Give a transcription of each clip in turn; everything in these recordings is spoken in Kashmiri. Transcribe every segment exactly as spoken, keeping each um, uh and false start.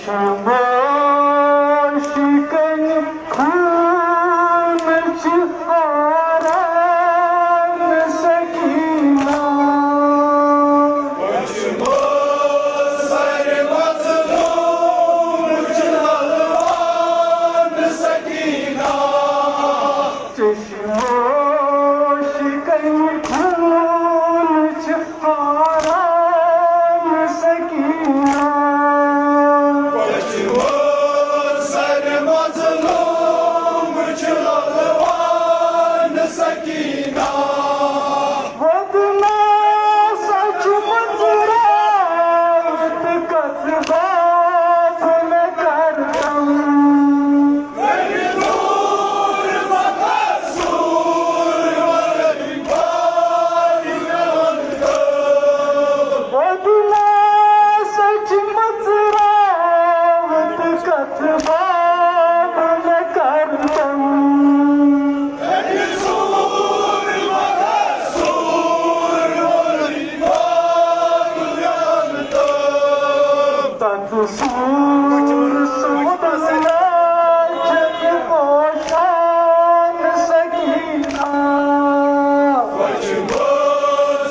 شاباش کنہِ خوٗن چھِ حرام سکینہ۔ وٕچھمو سر مظلوم چھِ للوان سکینہ۔ چشمو شکنہِ خوٗن چھِ حرام سکینہ۔ وٕچھمو سر مظلوم چھِ للوان سکینہ۔ وۄدنا سچ مژراو تہٕ کتھ باب مےٚ کر تم۔ وۄدنا سچ مژراو تہٕ کتھ باب مےٚ کر تم۔ تَتھ سوٗرَس وَدَن چھَکھ پوشان سکینہ۔ وٕچھمو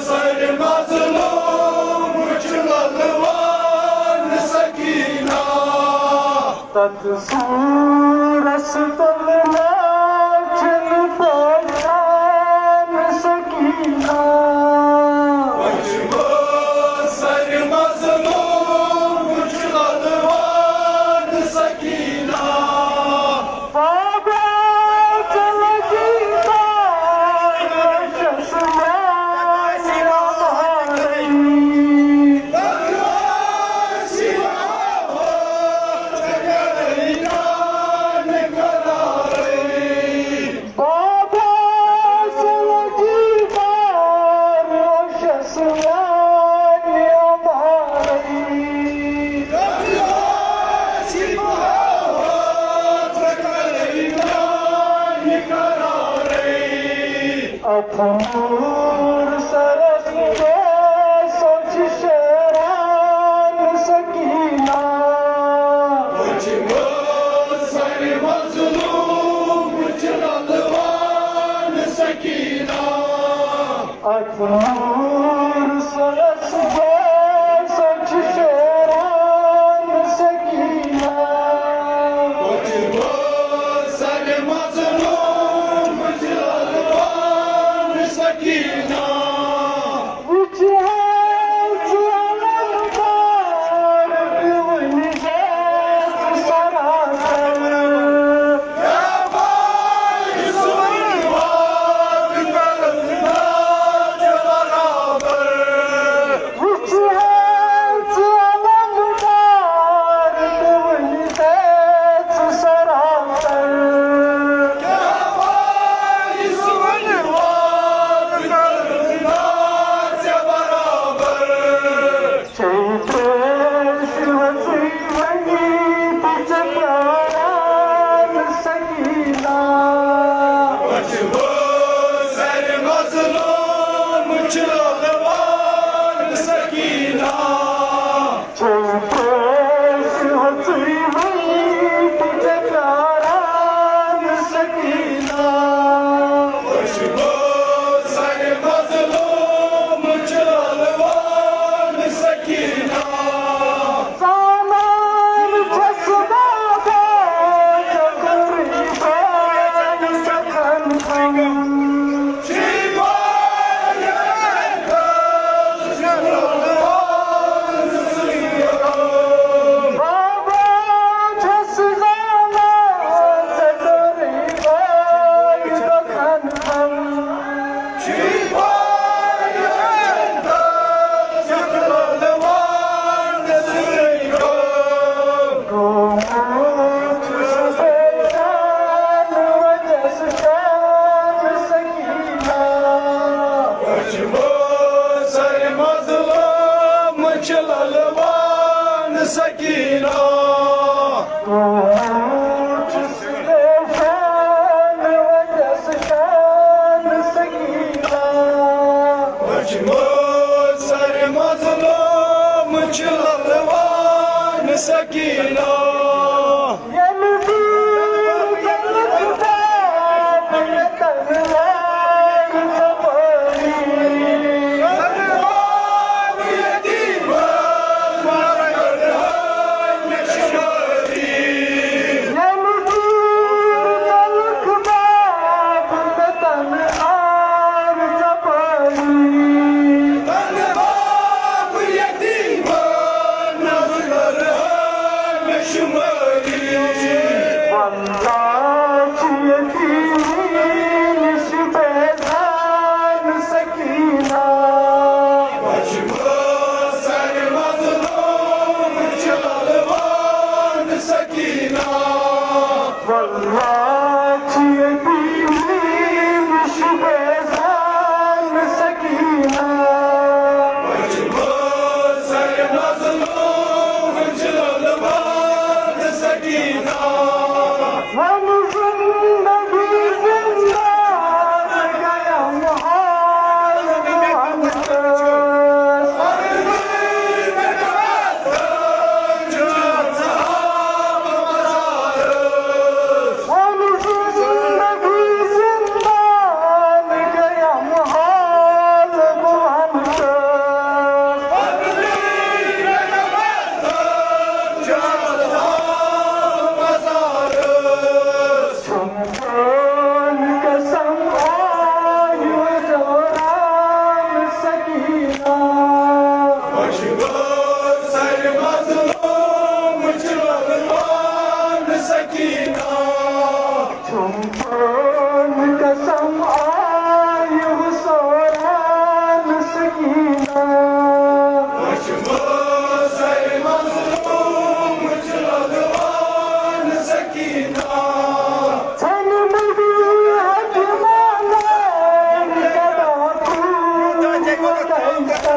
سر مظلوم چھِ للوان سکینہ۔ تَتھ سوٗرَس تُلنا چھَنہٕ پہچان سکینہ۔ وٕچھمو سر مظلوم چھِ للوان سکینہ۔ بابا ژٕ لگی تار چھَس میٛانہِ آوارَے۔ بابا سلجی بار روشس میانہِ بارے۔ اتھ نور سرس پہ سوچ شیران سکینہ۔ وٕچھمو سر مظلوم چھِ للوان سکینہ۔ اتھ نور سرس پہ سوچ شیران سکینہ۔ وٕچھمو سر مظلوم چھِ للوان سکینہ۔ وٕچھ حظ علمدار تہِ وٕنہِ زیادٕ سراسر۔ وٕچھ حظ علمدار تہِ وٕنہِ زیادٕ سراسر۔ چھے ترٛیش ؤژٕے وۄنۍ تہِ ژےٚ پیاران سکینہ۔ وٕچھمو سر مظلوم چھِ للوان سکینہ۔ چھے ترٛیش ؤژٕے وۄنۍ تہِ ژےٚ پیاران سکینہ۔ وٕچھمو سر مظلوم چھِ للوان سکینہ۔ زانان چھَس بابا ژےٚ کوٚرُے بٲے سخن غم۔ بابا چھَس زانان ژےٚ کوٚرُے بٲے سخن غم۔ سکینہ۔ وٕچھمو سر مظلوم چھِ للوان سکینہ۔ واللہ چھِ یتیٖم نِش بیزار سکینہ۔ وۄنۍ زندگی زندہ گٔیم حال بہٕ وَنہٕ تہٕ۔ سکینہ۔ چھُم چون قسم آیہِ سوران سکینہ۔ ژھنہِ مٔڈی ہتہِ مانان صدا تُہۍ وۄتھن تل۔